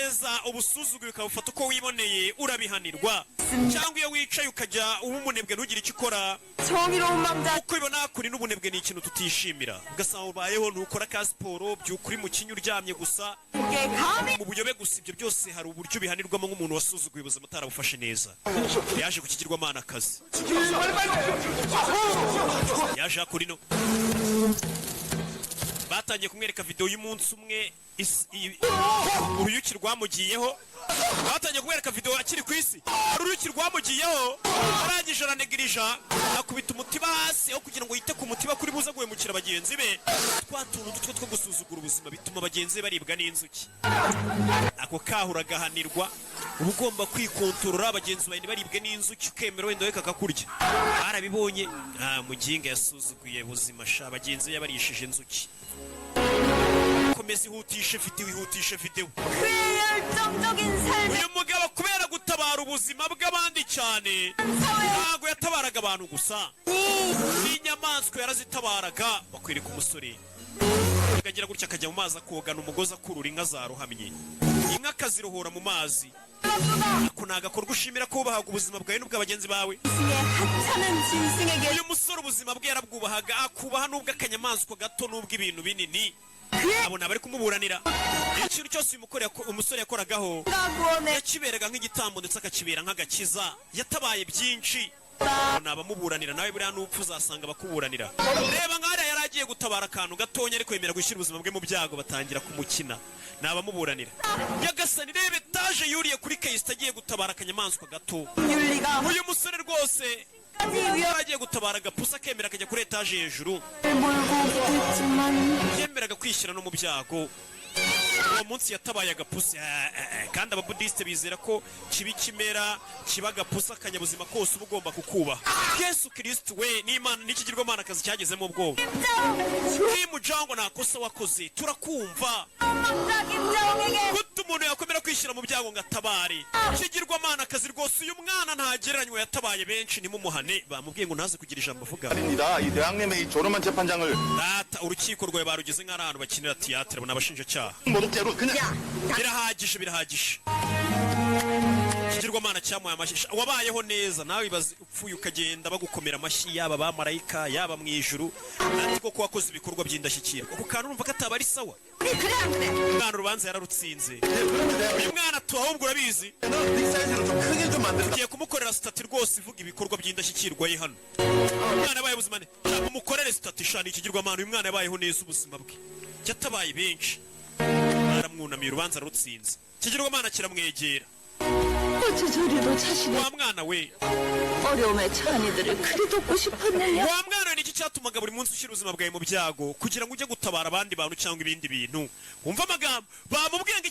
Neza ubusuzuguye ukabufata uko wiboneye, urabihanirwa. Cyangwa iyo wicaye ukajya uba umunebwe, ntugire icyo ukora. 정의로운 망자 Uko ubibona kuri n'ubunebwe ni ikintu tutishimira, ugasanga ubayeho ntukora ka siporo, byuka uri mu kinya, uryamye gusa, 게 감히 mu buyobe gusa. Ibyo byose hari uburyo bihanirwamo nk'umuntu wasuzuguye ubuzima, atarabufashe neza. Yaje ku kigirwamanakazi, yaje hakurino, batangiye kumwereka videwo y'umunsi umwe uruyuki rwamugiyeho. Batangiye kumwereka videwo akiri ku isi, hari uruyuki rwamugiyeho, arangije aranegirija, akubita umutiba hasi aho kugira ngo yite ku mutiba kuri buze guhemukira bagenzi be. Twa tuntu duto two gusuzugura ubuzima bituma bagenzi be baribwa n'inzuki. Ako kaho uragahanirwa. Uba ugomba kwikontorora, bagenzi bawe ntibaribwe n'inzuki, ukemera wenda we kakakurya. Barabibonye, nta muginga yasuzuguye buzima sha, bagenzi be yabarishije inzuki. Komeza ihutishe videwo, ihutishe videwo. 그의 열정적인 삶의 Uyu mugabo, kubera gutabara ubuzima bw'abandi cyane, ntabwo yatabaraga abantu gusa, n'inyamaswa yarazitabaraga. Bakwereka umusore akagira gutya, akajya mu mazi, akogana umugozi, akurura inka zarohamye, inka akazirohora mu mazi. Ako ni agakorwa ushimira ko wubahaga ubuzima bwawe n'ubwa bagenzi bawe. 짐승의 하찮은 짐승에게 Uyu musore ubuzima bwe yarabwubahaga, akubaha n'ubw'akanyamaswa gato n'ubw'ibintu binini. Abona bari kumuburanira. Ikintu cyose uyu umusore yakoragaho 구원의 yakiberaga nk'igitambo, ndetse akakibera nk'agakiza. Yatabaye byinshi. Ni abamuburanira. Nawe buriya n'upfa uzasanga abakuburanira. Reba nk'ahariya yari agiye gutabara akantu gatonya, ariko yemera gushyira ubuzima bwe mu byago, batangira kumukina. Ni abamuburanira. Nyagasani, reba etaje yuriye kuri kayisita agiye gutabara akanyamaswa gato. 윤리가 Uyu musore rwose 까지 yari agiye gutabara agapusi, akemera akajya kuri etaje hejuru. 위험을 몰고 있지만 Yemeraga kwishyira no mu byago. Uwo munsi yatabaye agapusi. Kandi Ababudisite bizera ko kiba ikimera, kiba agapusi, akanyabuzima kose uba ugomba kukubaha. Yesu Kirisitu we n'Imana n'ikigirwamanakazi cyagezemo ubwoba. Nimujango, nta kosa wakoze, turakumva. 망자 김정에게 Gute umuntu yakomera kwishyira mu byago ngo atabare ikigirwamanakazi? Rwose uyu mwana ntagereranywa, yatabaye benshi, ntimumuhane. Bamubwiye ngo ntaze kugira ijambo avuga. 입니다. 이 대왕님의 이 존엄한 재판장을 Data, urukiko rwawe barugize nk'aho ari ahantu bakinira tiyatire. Ni abashinjacyaha. 모독죄로 그냥 Birahagije, birahagije. Ikigirwamana cyamuhaye amashyi. Wabayeho neza nawe. Ibaze upfuye ukagenda bagukomera amashyi, yaba abamarayika, yaba mu ijuru, ati koko wakoze ibikorwa by'indashyikirwa. Ako kantu urumva ko ataba ari sawa? 그래 안 그래? Umwana urubanza yararutsinze. Uyu mwana tu ahubwo urabizi, big 사이즈로 좀 크게 좀 만들다. Tugiye kumukorera statue rwose ivuga ibikorwa by'indashyikirwa ye hano. Umwana yabaye ubuzima mumukorere statue shana ikigirwamana. Uyu mwana yabayeho neza ubuzima bwe, yatabaye benshi, baramwunamiye. Urubanza rutsinze, ikigirwamana kiramwegera. 어찌 저리도 자신의 Wa mwana we, 어려움에 처한 이들을 그리 돕고 싶었느냐? wa mwana we, niki cyatumaga buri munsi ushyira ubuzima bwawe mu byago kugira ngo ujye gutabara abandi bantu cyangwa ibindi bintu? Wumva amagambo bamubwiye ngo